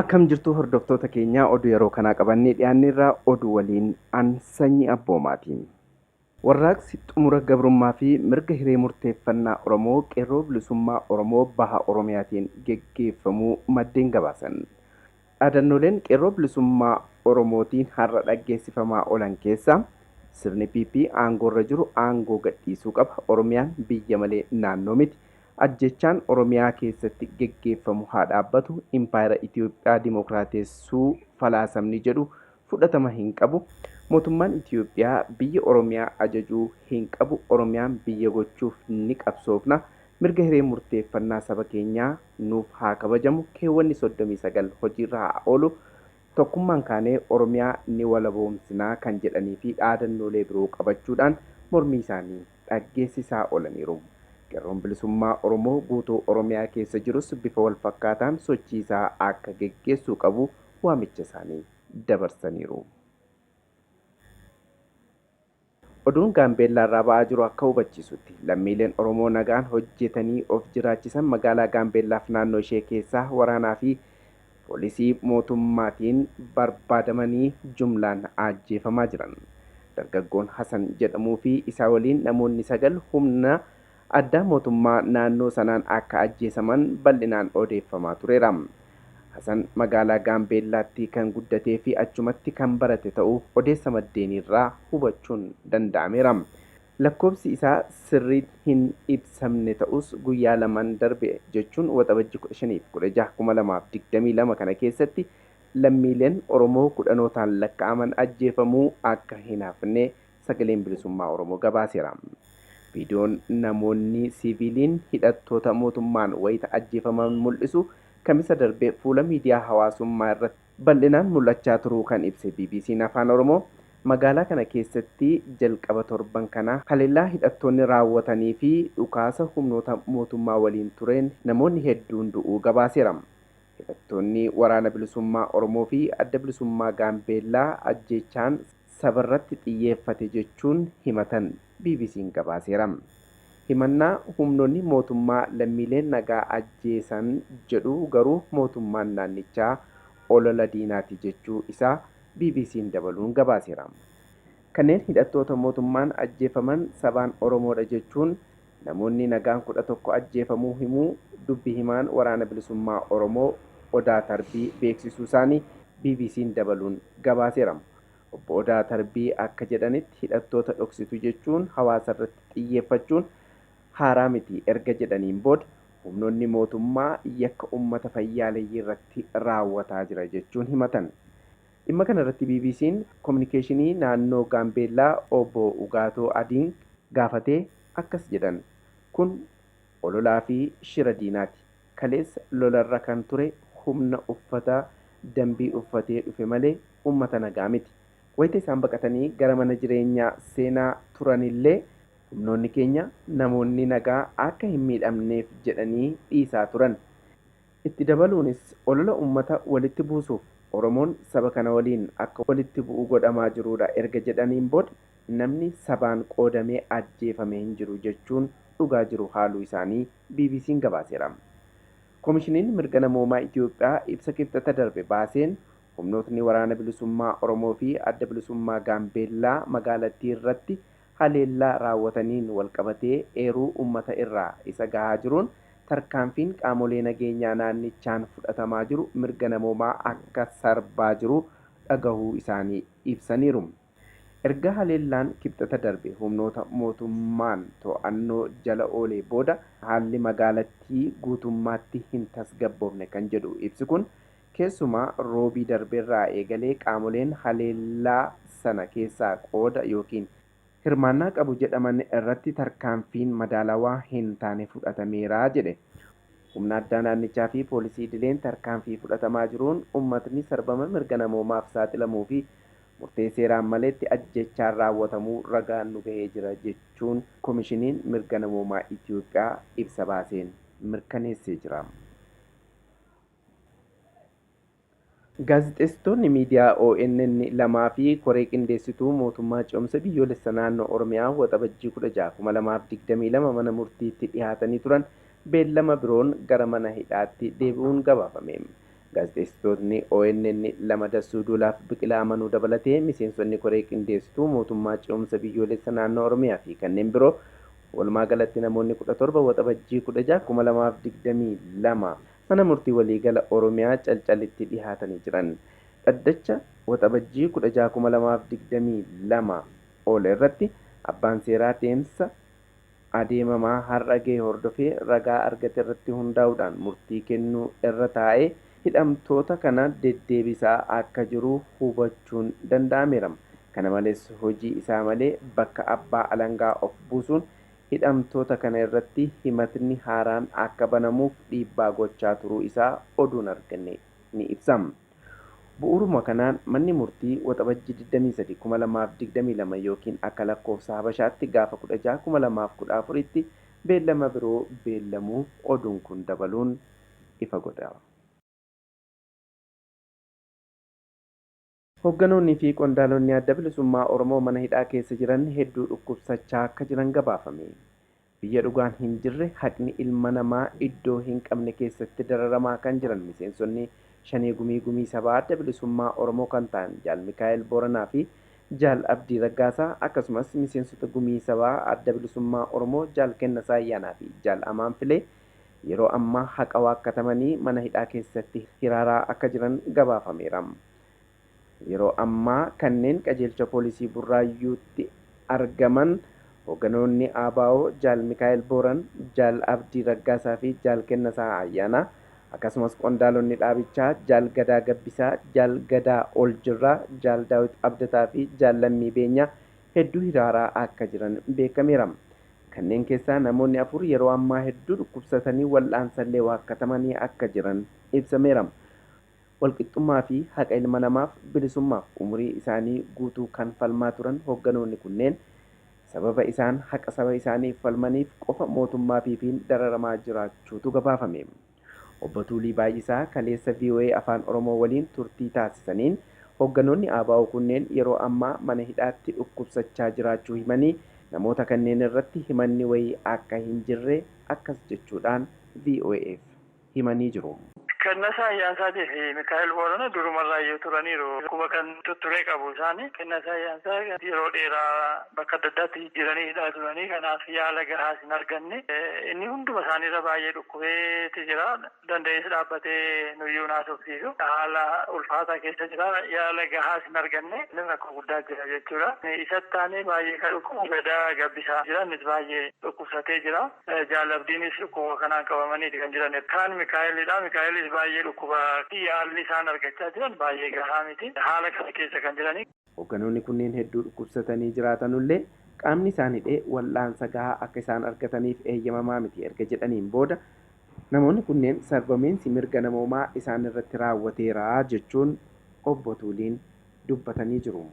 Akkam jirtu hordoftoota keenyaa, oduu yeroo kanaa qabannee dhiyaanneerraa oduu waliin an Sanyii Abboomaatiin. Warraaqsi xumura gabrummaa fi mirga hiree murteeffannaa Oromoo Qeerroo Bilisummaa Oromoo Baha Oromiyaatiin geggeeffamuu maddeen gabaasan. Dhaadannooleen Qeerroo Bilisummaa Oromootiin har'a dhaggeessifamaa oolan keessaa sirni PP aangoorra jiru aangoo gadhiisuu qaba, Oromiyaan biyya malee naannoo miti, ajjechaan Oromiyaa keessatti geggeeffamu haa dhaabbatu, impaayera Itiyoophiyaa dimookiraatessuu falaasamni jedhu fudhatama hin qabu, mootummaan Itiyoophiyaa biyya Oromiyaa ajajuu hin qabu, Oromiyaan biyya gochuuf ni qabsoofna, mirga hiree murteeffannaa saba keenyaa nuuf haa kabajamu, keewwanni 39 hojiirra haa oolu, tokkummaan kaanee Oromiyaa ni walaboomsinaa kan jedhanii fi dhaadannoolee biroo qabachuudhaan mormii isaanii dhaggeessisaa oolaniiru. Qeerroon Bilisummaa Oromoo guutuu Oromiyaa keessa jirus bifa walfakkaataan sochii isaa akka geggeessuu qabu waamicha isaanii dabarsaniiru. Oduun Gaambeellaa irraa ba'aa jiru akka hubachiisutti lammiileen Oromoo nagaan hojjetanii of jiraachisan magaalaa Gaambeellaaf naannoo ishee keessaa waraanaa fi poolisii mootummaatiin barbaadamanii jumlaan ajjeefamaa jiran. Dargaggoon Hasan jedhamuu fi isaa waliin namoonni 9 humna addaa mootummaa naannoo sanaan akka ajjeesaman bal'inaan odeeffamaa tureera. Hasan magaalaa Gaambeellaatti kan guddatee fi achumatti kan barate ta'uu odeessa maddeeniirraa hubachuun danda'ameera. Lakkoofsi isaa sirriin hin ibsamne ta'us guyyaa lamaan darbe jechuun Waxabajji 15 fi 16 2022 kana keessatti lammiileen Oromoo kudhanootaan lakkaa'aman ajjeefamuu akka hin hafne Sagaleen Bilisummaa Oromoo gabaaseera. Viidiyoon namoonni siviiliin hidhattoota mootummaan wayita ajjeefaman mul'isu kamisa darbe fuula miidiyaa hawaasummaa irratti bal'inaan mul'achaa turuu kan ibse BBC'n Afaan Oromoo magaalaa kana keessatti jalqaba torban kanaa haleellaa hidhattoonni raawwatanii fi dhukaasa humnoota mootummaa waliin tureen namoonni hedduun du'uu gabaaseera. Hidhattoonni Waraana Bilisummaa Oromoo fi Adda Bilisummaa Gaambeellaa ajjeechaan sabarratti xiyyeeffate jechuun himatan BBC'n gabaaseera. Himannaa humnoonni mootummaa lammiileen nagaa ajjeesan jedhu garuu mootummaan naannichaa olola diinaati jechuu isaa BBC'n dabaluun gabaaseera. Kanneen hidhattoota mootummaan ajjeefaman sabaan Oromoodha jechuun namoonni nagaan 11 ajjeefamuu himuu dubbi himaan Waraana Bilisummaa Oromoo Odaa Tarbii beeksisuu isaanii BBC'n dabaluun gabaaseera. Obbo Odaa Tarbii akka jedhanitti hidhattoota dhoksitu jechuun hawaasa irratti xiyyeeffachuun haaraa miti erga jedhaniin booda humnoonni mootummaa yakka uummata fayyaaleyyii irratti raawwataa jira jechuun himatan. Dhimma kana irratti BBC'n kominikeeshinii naannoo Gaambeellaa obbo Ugaatoo Adiin gaafatee akkas jedhan. Kun ololaa fi shira diinaati. Kaleessa lolarra kan ture humna uffata dambii uffatee dhufe malee uummata nagaa miti. Wayita isaan baqatanii gara mana jireenyaa seenaa turanillee humnoonni keenya namoonni nagaa akka hin miidhamneef jedhanii dhiisaa turan. Itti dabaluunis olola uummata walitti buusuuf Oromoon saba kana waliin akka walitti bu'u godhamaa jirudha erga jedhaniin booda namni sabaan qoodamee ajjeefame hin jiru jechuun dhugaa jiru haaluu isaanii BBC'n gabaaseera. Komishiniin mirga namoomaa Itiyoophiyaa ibsa kibxata darbe baaseen humnootni Waraana Bilisummaa Oromoo fi Adda Bilisummaa Gaambeellaa magaalattii irratti haleellaa raawwataniin walqabatee eeruu uummata irraa isa gahaa jiruun tarkaanfiin qaamolee nageenyaa naannichaan fudhatamaa jiru mirga namoomaa akka sarbaa jiru dhagahuu isaanii ibsaniiru. Erga haleellaan kibxata darbe humnoota mootummaan to'annoo jala oolee booda haalli magaalattii guutummaatti hin tasgabboofne kan jedhu ibsi kun keessumaa roobii darbeerraa eegalee qaamoleen haleellaa sana keessaa qooda yookiin hirmaannaa qabu jedhaman irratti tarkaanfiin madaalawaa hin taane fudhatameera jedhe. Humna addaa naannichaa fi poolisii idileen tarkaanfii fudhatamaa jiruun uummatni sarbama mirga namoomaaf saaxilamuu fi murtee seeraan maletti ajjechaan raawwatamuu ragaan nu gahee jira jechuun komishiniin mirga namoomaa Itiyoophiyaa ibsa baaseen mirkaneessee jira. Gaazexeessitoonni miidiyaa ONN 2 fi koree qindeessituu mootummaa ce'umsa biyyoolessa naannoo Oromiyaa Waxabajjii 16 2022 mana murtiitti dhiyaatanii turan beellama biroon gara mana hidhaatti deebi'uun gabaafame. Gaazexeessitootni ONN 2 Dassuu Duulaaf Biqilaa Amanuu dabalatee miseensonni koree qindeessituu mootummaa ce'umsa biyyoolessa naannoo Oromiyaa fi kanneen biroo walumaa galatti namoonni 17 Waxabajjii 16 2022 mana murtii waliigala Oromiyaa Calcalitti dhihaatanii jiran. Dhaddacha Waxabajjii 16 2022 oole irratti abbaan seeraa deemsa adeemamaa har'a ga'e hordofee ragaa argate irratti hundaa'uudhaan murtii kennuu irra taa'ee hidhamtoota kana deddeebisaa akka jiru hubachuun danda'ameera. Kana malees hojii isaa malee bakka abbaa alangaa of buusuun hidhamtoota kana irratti himatni haaraan akka banamuuf dhiibbaa gochaa turuu isaa oduun arganne ni ibsa. Bu'uuruma kanaan manni murtii Waxabajjii 23 2022 yookiin akka lakkoofsa Habashaatti gaafa 16 2014tti beellama biroo beellamuu oduun kun dabaluun ifa godha. Hoogganoonni fi qondaalonni adda bilisummaa Oromoo mana hidhaa keessa jiran hedduu dhukkubsachaa akka jiran gabaafame. Biyya dhugaan hin jirre, haqni ilma namaa iddoo hin qabne keessatti dararamaa kan jiran miseensonni shanee gumii gumii sabaa adda bilisummaa Oromoo kan ta'an Jaal Mikaa'el Booranaa fi Jaal Abdii Raggaasaa, akkasumas miseensota gumii sabaa adda bilisummaa Oromoo Jaal Kennasaa Ayyaanaa fi Jaal Amaan Filee yeroo ammaa haqa waakkatamanii mana hidhaa keessatti hiraaraa akka jiran gabaafameera. Yeroo ammaa kanneen qajeelcha poolisii Burraayyuutti argaman hoogganoonni ABO Jaal Mikaa'el Booran, Jaal Abdii Raggaasaa fi Jaal Kennasaa Ayyaanaa, akkasumas qondaalonni dhaabichaa Jaal Gadaa Gabbisaa, Jaal Gadaa Oljirraa, Jaal Daawit Abdataa fi Jaal Lammii Beenyaa hedduu hiraaraa akka jiran beekameera. Kanneen keessaa namoonni 4 yeroo ammaa hedduu dhukkubsatanii wal'aansallee waakkatamanii akka jiran ibsameera. Walqixxummaa fi haqa ilma namaaf bilisummaaf umurii isaanii guutuu kan falmaa turan hoogganoonni kunneen sababa isaan haqa saba isaaniif falmaniif qofa mootummaa PP'n dararamaa jiraachuutu gabaafame. Obbo Tuulii Baay'isaa kaleessa VOA Afaan Oromoo waliin turtii taasisaniin hoogganoonni ABO kunneen yeroo ammaa mana hidhaatti dhukkubsachaa jiraachuu himanii namoota kanneen irratti himanni wayii akka hin jirre akkas jechuudhaan VOAf himanii jiru. Kennasaa Ayyaansaatiif Mikaa'el Boorana durumarraayyuu turaniiru. Dhukkuba kan tutturee qabu isaanii. Kennasaa Ayyaansaa yeroo dheeraa bakka adda addaatti jijjiiranii hidhaa turanii, kanaaf yaala gahaas hin arganne. Inni hunduma isaaniirra baay'ee dhukkubeeti jira. Danda'ees dhaabbatee nuyyuu naasofsiisu. Haala ulfaataa keessa jira. Yaala gahaas hin arganne. Inni rakkoo guddaa jira jechuudha. Isatti taanee baay'ee kan dhukkubu Gadaa Gabbisaa jira. Innis baay'ee dhukkubsatee jira. Jaal Abdiinis dhukkuba kanaan qabamaniiti kan jiran. Kaan Mikaa'elidha. Mikaa'elis baay'ee dhukkuba yaalli isaan argachaa jiran baay'ee gahaa miti. Haala kana keessa kan jiranii. Hoogganoonni kunneen hedduu dhukkubsatanii jiraatanullee qaamni isaan hidhee wal'aansa gahaa akka isaan argataniif eeyyamamaa miti erga jedhaniin booda namoonni kunneen sarbamiinsi mirga namoomaa isaan irratti raawwateera jechuun obbo Tuuliin dubbatanii jiru.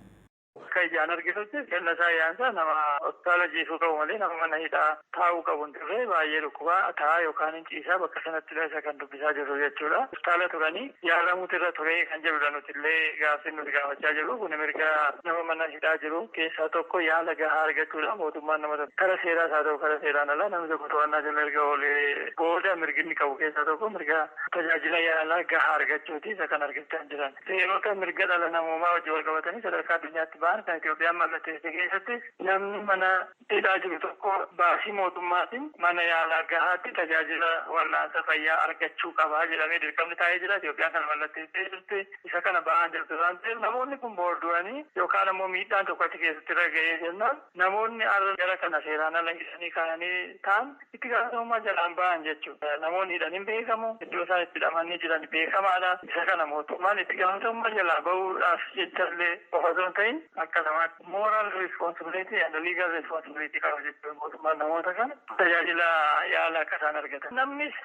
Akka ijaan argitutti Kennasaa Ayyaansaa nama hospitaala ciisuu qabu malee nama mana hidhaa taa'uu qabu hin turre. Baay'ee dhukkubaa taa'aa yookaan hin ciisaa bakka sanatti isa kan dubbisaa jirru jechuudha. Hospitaala turanii yaalamuutu irra ture kan jedhudha nuti illee gaaffii nuti gaafachaa jirru. Kun mirga nama mana hidhaa jiru keessaa tokko yaala gahaa argachuudha. Mootummaan nama tokko kara seeraas haa ta'u kara seeraan alaa namni tokko to'annaa jala erga oolee booda mirgi inni qabu keessaa tokko mirga tajaajila yaalaa gahaa argachuuti, isa kan argachaa hin jiran. Seerota mirga dhala namoomaa wajjin wal qabatanii sadarkaa addunyaatti ba'an kan Itoophiyaan mallatteessite keessatti namni mana hidhaa jiru tokko baasii mootummaatiin mana yaalaa gahaatti tajaajila wal'aansa fayyaa argachuu qabaa jedhamee dirqamni taa'ee jira. Itoophiyaan kana mallatteessitee jirti. Isa kana ba'aan jirtu waan ta'eef namoonni kun boordu'anii yookaan ammoo miidhaan tokko achi keessatti irra ga'ee jennaan namoonni har'a gara kana seeraan ala hidhanii kaa'anii ta'an itti gaafatamummaa jalaan ba'an jechuudha. Namoonni hidhanii beekamu, iddoo isaan itti hidhamanii jiran beekamaadha. Isa kana mootummaan itti gaafatamummaa jalaa ba'uudhaaf jechallee qofa osoo hin ta'in akka namaatti moral responsibility and legal responsibility qaba jechuudha mootummaan namoota kana tajaajila yaala akka isaan argatan. Namnis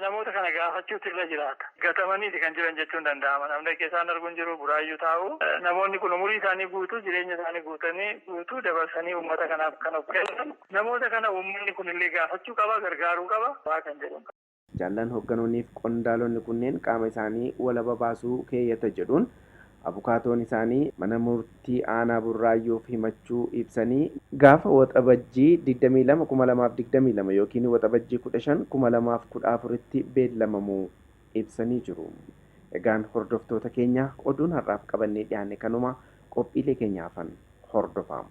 namoota kana gaafachuutu irra jiraata. Gatamaniiti kan jiran jechuun danda'ama. Namni akka isaan arguu hin jiru, Buraayyuu taa'u. Namoonni kun umurii isaanii guutuu, jireenya isaanii guutanii guutuu dabarsanii uummata kanaaf kan of kennan. Namoota kana uummanni kun illee gaafachuu qaba, gargaaruu qaba. Waa kan jedhu. Jaallan hoogganoonniif qondaalonni kunneen qaama isaanii walaba baasuu keeyyata jedhuun abukaatoon isaanii mana murtii aanaa Burraayyuuf himachuu ibsanii gaafa Waxabajjii 22 2022 yookiin Waxabajjii 15 2014tti beellamamuu ibsanii jiru. Egaan hordoftoota keenya, oduun har'aaf qabannee dhiyaanne kanuma. Qophiilee keenya hafan hordofaa.